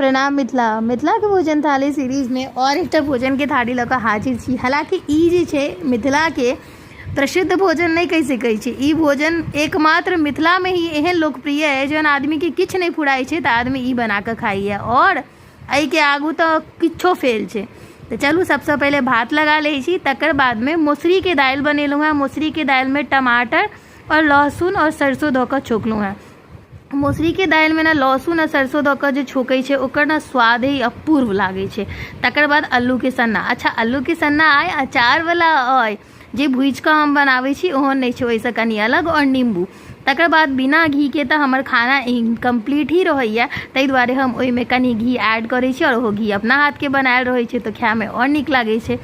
प्रणाम मिथिला। मिथिलाके भोजन थाली सीरीजमे आओर एकटा भोजनके थाली लऽ कऽ हाजिर छी। हालाँकि ई जे छै मिथिलाके प्रसिद्ध भोजन नहि कहि सकै छी। ई भोजन एकमात्र मिथिलामे ही एहन लोकप्रिय अइ जहन आदमीके किछु नहि फुराइ छै तऽ आदमी ई बना कऽ खाइए आओर एहिके आगू तऽ किछो फेल छै। तऽ चलू सबसँ पहिले भात लगा लै छी, तकर बादमे मसुरीके दालि बनेलहुँ हेँ। मसुरीके दालिमे टमाटर आओर लहसुन आओर सरिसो दऽ कऽ छौँकलहुँ हेँ। मसुरीके दालिमे ने लहसुन आ सरिसो दऽ कऽ जे छौँकै छै, ओकर ने स्वाद ही अपूर्व लागै छै। तकर बाद अल्लूके सन्ना। अच्छा, अल्लूके सन्ना आइ अचारवला अइ जे भुजिकऽ हम बनाबै छी ओहन नहि छै, ओहिसँ कनि अलग। आओर निम्बू। तकर बाद बिना घीके तऽ हमर खाना इनकम्प्लीट ही रहैए, ताहि दुआरे हम ओहिमे कनि घी ऐड करै छी आओर ओहो घी अपना हाथके बनायल रहै छै, तऽ खाइमे आओर नीक लागै छै।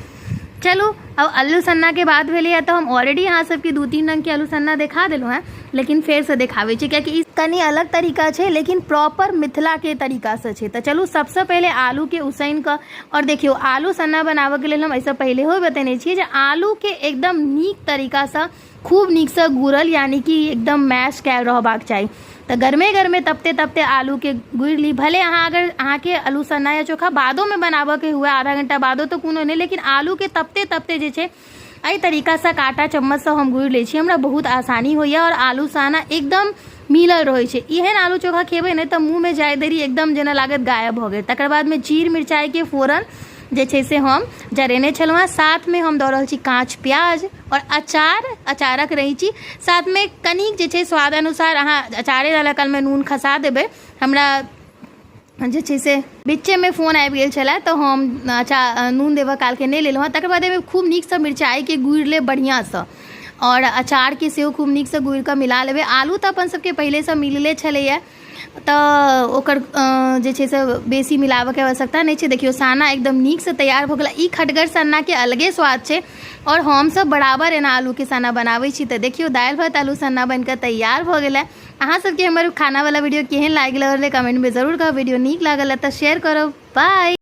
चलू, अब अल्लू सन्नाके बात भेलैए तऽ हम ऑलरेडी अहाँ सबके 2-3 रङ्गके आलू सन्ना देखा देलहुँ हेँ, लेकिन फेरसँ देखाबै छी, कियाकि ई कनि अलग तरीका छै, लेकिन प्रॉपर मिथिलाके तरीकासँ छै। तऽ चलू, सबसँ पहिले आलूके उसैन कऽ। आओर देखियौ, आलू सन्ना बनाबऽके लेल हम एहिसँ पहिलेहो बतेने छी जे आलूके एकदम नीक तरीकासँ खूब नीकसँ गुड़ल, यानि कि एकदम मैश कयल रहबाक चाही। तऽ गरमे गरमे तपते तपते आलूके गुड़ि ली। भले अहाँ अगर अहाँके आलू सन्ना या चोखा बादोमे बनाबऽके हुए, आधा घंटा बादो, तऽ कोनो नहि, लेकिन आलूके तपते तपते जे छै एहि तरीकासँ काँटा चम्मचसँ हम गुड़ि लै छी। हमरा बहुत आसानी होइए आओर आलू सन्ना एकदम मिलल रहै छै। एहन आलू चोखा खेबै ने तऽ मुँहमे जाय देरी एकदम जेना लागत गायब भऽ गेल। तकर बादमे जीर मिरचाइके फोरन जे छै से हम जरेने छलहुँ हेँ। साथमे हम दऽ रहल छी काँच प्याज आओर अचार, अचारक रैची। साथमे कनिक जे छै स्वाद अनुसार अहाँ अचारे डालऽ कालमे नून खसा देबै। हमरा जे छै से बीचेमे फोन आबि गेल छलै, तऽ हम अच्छा नून देबऽ कालके नहि लेलहुँ हँ। तकर बाद एहिमे खूब नीकसँ मिरचाइके गुड़ि लेब बढ़िआँसँ आओर अचारके सेहो खूब नीकसँ गुड़ि कऽ मिला लेबै। आलू तऽ अपन सबके पहिलेसँ मिलले छलैए, तऽ ओकर जे छै से बेसी मिलाबऽके आवश्यकता नहि छै। देखियौ, साना एकदम नीकसँ तैयार भऽ गेल। ई खटगर सन्नाके अलगे स्वाद छै आओर हमसब बराबर एना आलूके सन्ना बनाबै छी। तऽ देखियौ, दालि भात आलू सन्ना बनिकऽ तैयार भऽ गेलै। अहाँ सबके हमर खानावला वीडियो केहन लागल कमेंटमे जरूर कहब। वीडियो नीक लागल तऽ शेयर करब। बाय।